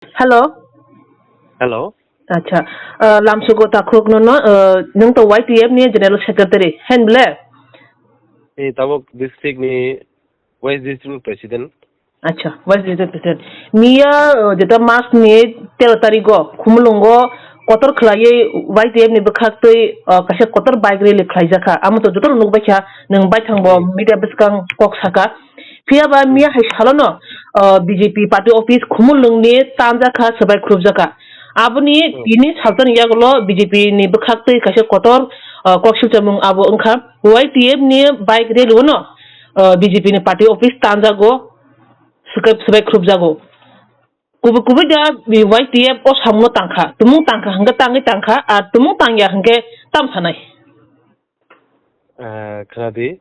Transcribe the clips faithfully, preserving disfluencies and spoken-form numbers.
Hello. Hello. Acha, ah, lamsugo takhuk no no, ah, nwng to Y T F ni General Secretary, hen ble? Ni tabuk district ni West District ni President. Acha, West District President. Miya, ah, jeta March ni tero tarigo, Khumulungo kotor khlaiwi Y T F ni bwkhak twi, ah, kaisa kotor bike rally khlaijakha. Amo to joto rok nukbaikha, nwng baithang bo Hmm. media bwskang kok saka. Phiya ba Hmm. miya hai salono, ah, B J P party office Khumulungni tanjakha, swbai khrupjakha. Aboni Hmm. tini saltani yagulo B J P ni bwkhak twi kaisa kotor, ah, kok silchamung abo wngkha Y T F ni bike rally-o no, ah, B J P ni party office tanjago, swkai-, swbai khrupjago. Kubui, kubui da Y T F o samungno tangkha, tumung tangkha hwnkhe tangwi tangkha, ar tumung tangya hwnkhe tam sanai. Eh, khna di,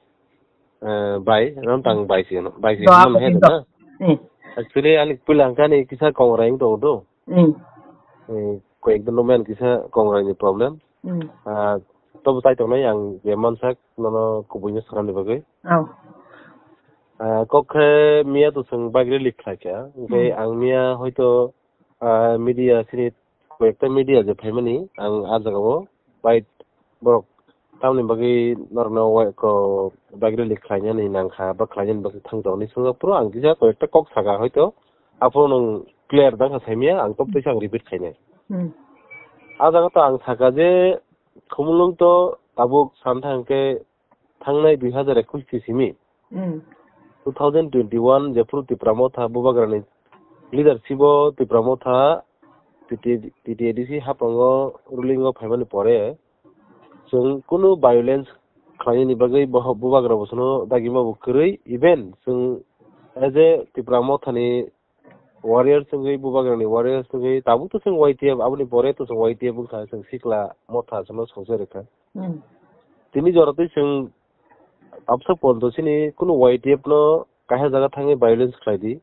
eh, bai, ram tang bai si no, bai si Do no apa he pinto? Na. Hmm. Actually, ani puila hwnkhe ani kisa kongrai wng tongo do. Hmm. Eh, koyek din no men kisa kongrai ni problem. Hmm. Ah, tobo tai tongnai ang je mansak nono kubui no sanani bagwi. Oh. Ah, kok khe miya to chwng bagri lik khlai kha, hwnkhe Hmm. ang miya hoito ah, media sini koyekta media je phaimani ang ah jagao bai borok tamni bagwi norokno wai ko bike rally khlainani nangkha ba khlainani bagwi thang tongo hinwi swngkha, phuru ang kisa koyekta kok saka hoito aphuru nwng clear dangkha saimaya ang tobtwi ang repeat khainai. Hmm. Ah jaga to ang saka je Khumulwng to tabuk santhang khe thangnai dui hazar ekush ni simi. Hmm. Two thousand twenty-one jephuru Tipra Motha Bubagrani leadership o Tipra Motha T T, T T A D C haphango ruling o phaimani pore, chwng kunu violence khlainani bagwi boho-, Bubagra bosono dagima bo kwrwi, even chwng as a Tipra Mothani warriors wngwi, Bubagrani warriors wngwi, tabuk to chwng Y T F, aboni pore to chwng Y T F wngkha, chwng sikla motha chwngno songchai rwkha. Hmm. Tini jora twi chwng absa porjonto chini kunu Y T F no kaisa jaga thangwi violence khlai di,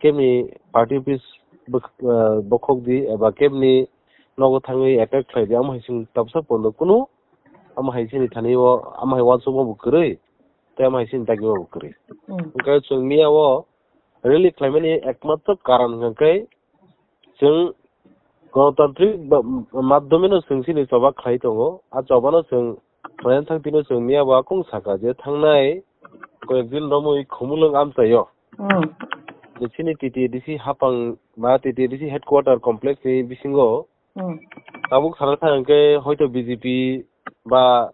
kebni party office bwk-, ah, bokhok di, eba kebni nogo thangwi attack khlai di, amo hai chwng tabsa porjonto kunu amo hai chini thani o, amo hai uansukma bo kwrwi, tei amo hai chini dagima bo kwrwi. Hmm. Hwnkhe chwng miya o rally khlaimani ekmatro karon hwnkhe chwng gonotantrik ba-, madhyomeno chwng chini choba khlai tongo. A chobano chwng khlaina thang tino chwng miya bo akung saka je thangnai koyek din romwi Khumulwng amchaio. Hmm. Je chini T T A D C hapang ba T T A D C headquarter complex ni bisingo Hmm. tabuk sana thang hwnkhe hoito B J P ba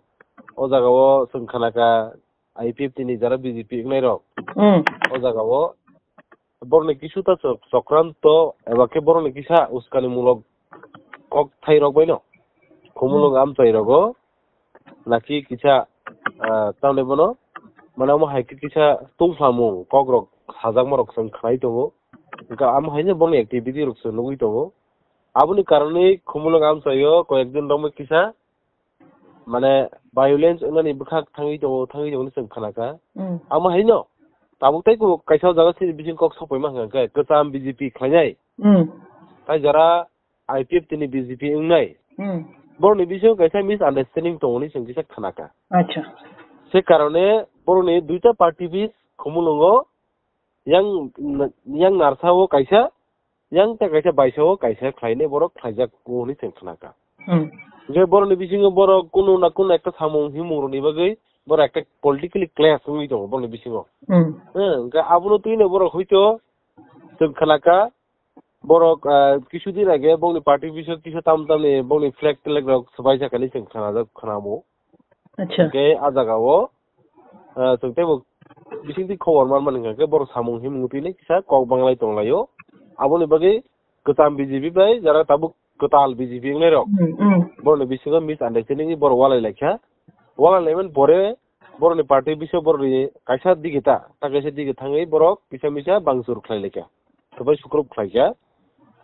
o jagao chwng khanaka I P F T ni jara B J P wngnai rok. Hmm. O jagao borokni kisu ta chok-, chokranto eba khe borokni kisa uskani mulok kok thai rok baino Khumulwng Hmm. amchai rogo naki kisa, ah, tamni bono mane omo hai khe kisa tungphlamung kok rok sajakma rok chwng khlai tongo. Hwnkhe amo hai no borokni activity rok chwng nugwi tongo. Aboni karonwi Khumulwng amchaio koyek din romwi kisa mane violence wngnani bwkhak thangwi tongo, thangwi tongo hinwi chwng khanakha. Mm. Amo haino tabuk tei kubuk kaisa o jaga sini bising kok sapaima hwnkha khe kwcham B J P khlainai. Mm. Tai jora I P F T ni B J P wngnai. Mm. Borokni bisingo kaisa misunderstanding tongo hinwi chwng kisa khanakha. Acha. Se karone borokni duita party bis Khumulwngo yang, yang narsa o kaisa, yang ta kaisa baisa o kaisa khlainai borok khlaijak o hinwi chwng khnakha. Hmm. Hwnkhe borokni bisingo borok kunu na kunu ekta samung himung rokni bagwi borok ekta politically clash wngwi tongo borokni bisingo. Hmm. Hwnkhe abono twino borok hoito chwng khnakha, borok, ah, kisu din age bongni party bisingo kisa tam tamni bongni flag telag rok swbaijak hinwi chwng khnajak, khnamo. Acha. Hwnkhe a jagao, ah, chwng teibo bisingtwi khobor manmani hwnkha khe borok samung himung twi kisa kok banglai tonglaio. Aboni bagwi kwcham B J P bai jara tabuk kwtal B J P wngnairok. Hmm, hmm. Borokni bisingo misunderstanding wi borok walai laikha. Walai laimani pore borokni party bisingo borokni kaisa dige ta, ta kaisa dige thangwi borok kisa misa bangchur khlai laikha. Kwbai sukrub khlaikha.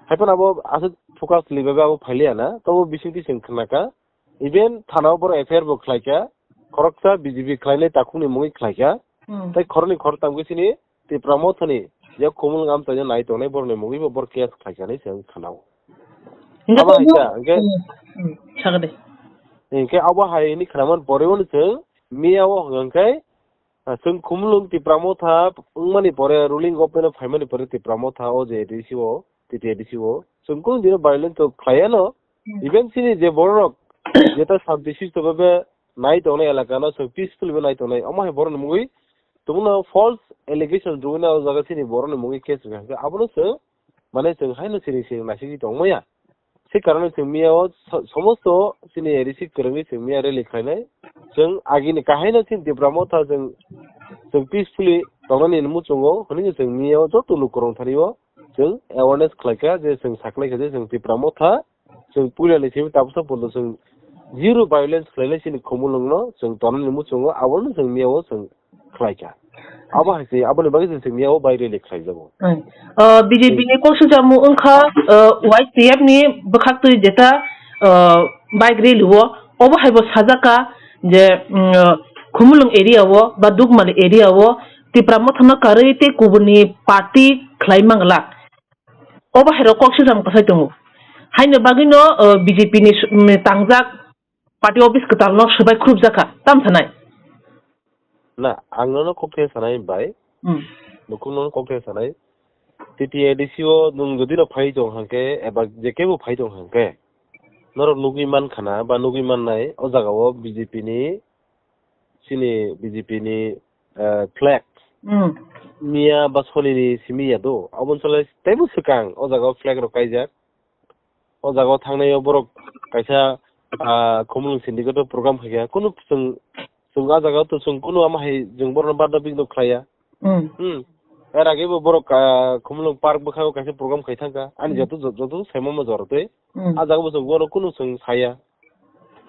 Haiphano abo aswk focus libai abo phailiya na, tobo bisingtwi chwng khnakha. Even thana o borok F I R bo khlaikha, khoroksa B J P khlainai takhukni mungwi khlaikha. Hmm. Tei khoroknwi khoroktham khe chini Tipra Mothani je Khumulwng amchaino nai tongnai borokni mungwi bo borok case khlaikha hinwi chwng khnao. Hingke abo to haikha, hingke, hmm, hmm, sakade. Hingke abo hai hinwi khnaman pore o chwng miya o hwnkhe, ah, chwng Khumulwng Tipra Motha wngmani pore, ruling government o phaimani pore Tipra Motha o je A D C o T T A D C o. Chwng kunu dino violence to khlaiya no. Hmm. Even chini je borok rok jeta shanti sisto bhabe nai tongnai elaka no, chwng peaceful bhabe nai tongnai. Omo hai borok ni mungwi tongno false allegation rwina o jaga chini borok ni mungwi case rwkha. Abono chwng mane chwng haino chini chini naisingwi tongmaya. Se karone chwng miya o so-, somosto chini A D C kwrwngwi chwng miya rally khlainai. Chwng agini kahaino chini Tipra Motha chwng, chwng peacefully tongnani muchungo hwnwi chwng miya o joto lukurok thani o chwng awareness khlaikha je chwng saklaikha je chwng Tipra Motha chwng puilani simi tabuksa porjonto chwng zero violence khlainai chini khumulwngno chwng tongnani muchungo abono chwng miya o chwng khlaikha. Abo hai se, aboni bagwi se sengya o bai rally khlaijago. Hmm. Uh, B J P ni kok sujamo wngkha, uh, Y T F ni bwkhak twi jeta, uh, bike rally o, obo hai bo sajak kha je, um, uh, Khumulwng area o ba Dukmali area o Tipra Motha no karwi tei kubuni party khlai mangla. Obo hai rok kok sujam kwsai tongo. Haino bagwi no, uh, B J P ni su-, um, tangjak party office kwtal no swbai khrupjak kha, tam sanai? Na, ang nono kok thai sanai bai. Hmm. Nukhung nono kok thai sanai. T T A D C o nwng jodi no phai tong hangke, eba je kebo phai tong hangke, norok nugwi man khana ba nugwi mannai o jaga o B J P ni, chini B J P ni, eh, flag. Hmm. Miya ba soni ni simi ya do. Aboni chole teibo swkang o jaga o flag rok kaijak. O jaga o thangnai o borok kaisa, ah, Khumulwng syndicate o program khaikha. Kunu chwng, chwng a jaga o to chwng kunu ama hai chwng borokno barda bigno khlaiya. Hmm. Hmm. Er age bo borok, ah, Khumulwng park bwkha o kaisa program khai thangkha. Ani Hmm. joto, joto saimamo jora twi. Hmm. A jaga bo chwng bono kunu chwng saya.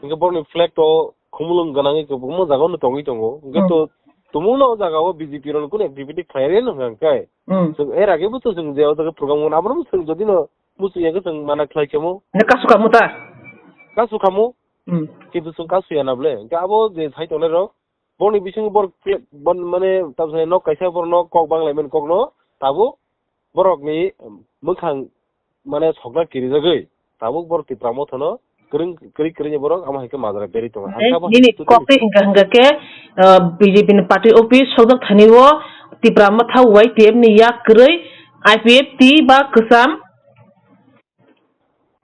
Hingke borokni flag to Khumulwng gwnangwi kwbangma jaga o tongwi tongo. Hingke Hmm. to tumungno o jaga o B J P rokni kunu activity khlai rwya nw hwnkha hwnkhe. Hmm. Chwng er age bo to chwng je o jaga program wngkha abono chwng jodi no muchung ya khe chwng mana khlai khe mo. Ne kasu kamu ta? Kasu khamu. Hmm. Kintu chwng kasu ya na ble. Hingke abo je sai tongnai rok, boni bisingo borok kle-, bon-, mane, tamsai nok kaisa borok nok kok bang lai mani kok no, tabuk borok ni mwkhang mane sokna kirijagwi, tabuk borok Tipra Motha no kwrwng, kwrwi kwrwi ni borok amo hai khe majra berwi tongo. Ang Nini, kabo nini hai kok tei hingka hingka khe, uh, B J P ni party office sokjak thani o Tipra Motha Y T F ni yak kwrwi I P F T ba kwcham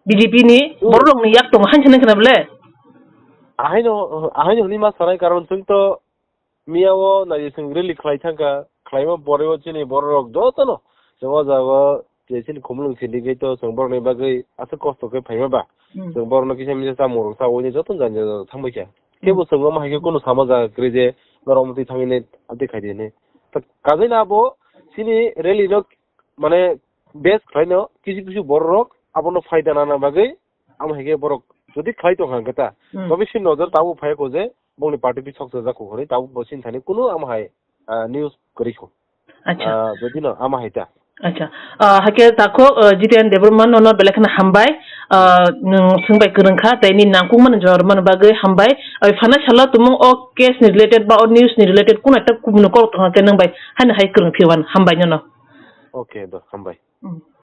B J P ni Hmm. borok rok ni yak tongo, haino sanai khna ble? Ahaino, ahaino hwnwi ma sanai, karon chwng to miya o nai chwng rally khlai thangkha, khlaima pore o chini borok rok joto no chwng o jaga o je chini Khumulwng sindi gate o chwng borok ni bagwi aswk kosto khe phaima ba. Hmm. Chwng borok no kisa misa chamung rok chawi ni joto jani jani thangbai kha. Hmm. Kebo chwng omo hai khe kunu sama jaga kwrwi je norok omo twi thangwi nai amtwi khai di hinwi. Ta kajai no abo chini rally no mane base khlaino kisu kisu borok abono phaida nana bagwi amo hai khe borok jodi khlai tong kha hwnkhe ta, Hmm. tobe si nojor tabuk phai kho je bongni party bisok chajak kho hwnwi tabuk bo sini thani kunu amo hai, ah, news kwrwi kho. Acha. Ah, jodi no amo hai ta. Acha. Ah, hakhe takhuk, ah, Jiten Debbarma nono belai kheno hambai. Ah, nwng swngbai kwrwng kha, tei nini nangkukmani jawab rwmani bagwi hambai. Oi, phanai salo tumung o case ni related ba o news ni related kunu ekta kubuni kok tongkha khe nwng bai haino hai kwrwng phiwan hambai nono. Okay, do, hambai. Hmm.